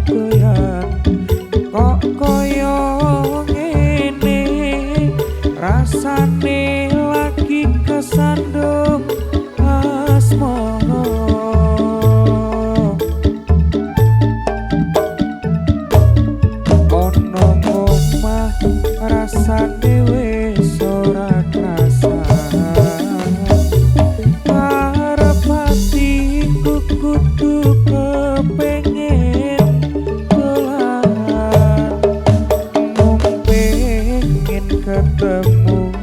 doyan kok koyo ngene rasane lagi kesandung asmara. Ono omah rasane wis ora krasa, arep atiku kudu kepengin dolan, mung pengen ketemu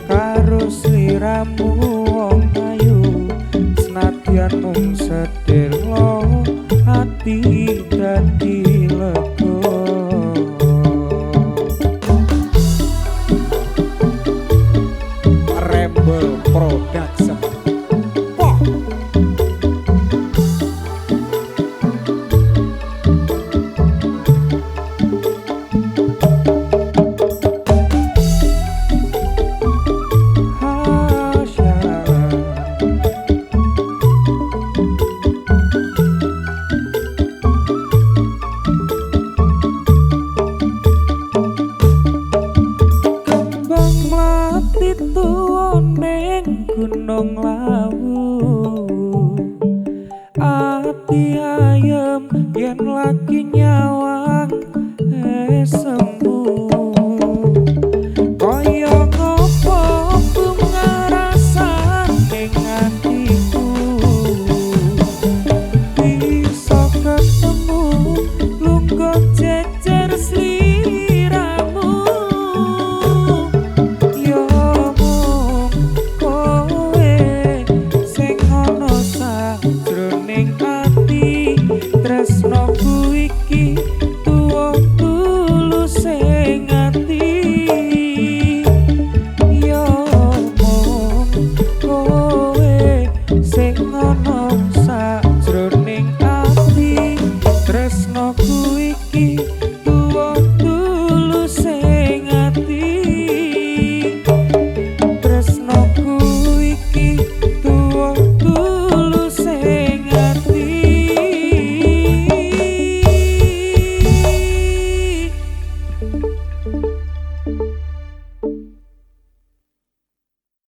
karo sliramu wong ayu, senadyan mung sedelo ati dadi lega. Rebel Production. Wah. Kembang mlati tuwa ning Gunung Lawu, ati ayem yen lagi nyawang esembu. Kaya ngopo bunga rasane atiku, bisa ketemu lungguh jejer sliramu. Yo mung kowe sing ana sajroning ati, tresnoku iki tuwa tulus sing ati. Yo mung kowe sing ana sajroning ati, tresnoku iki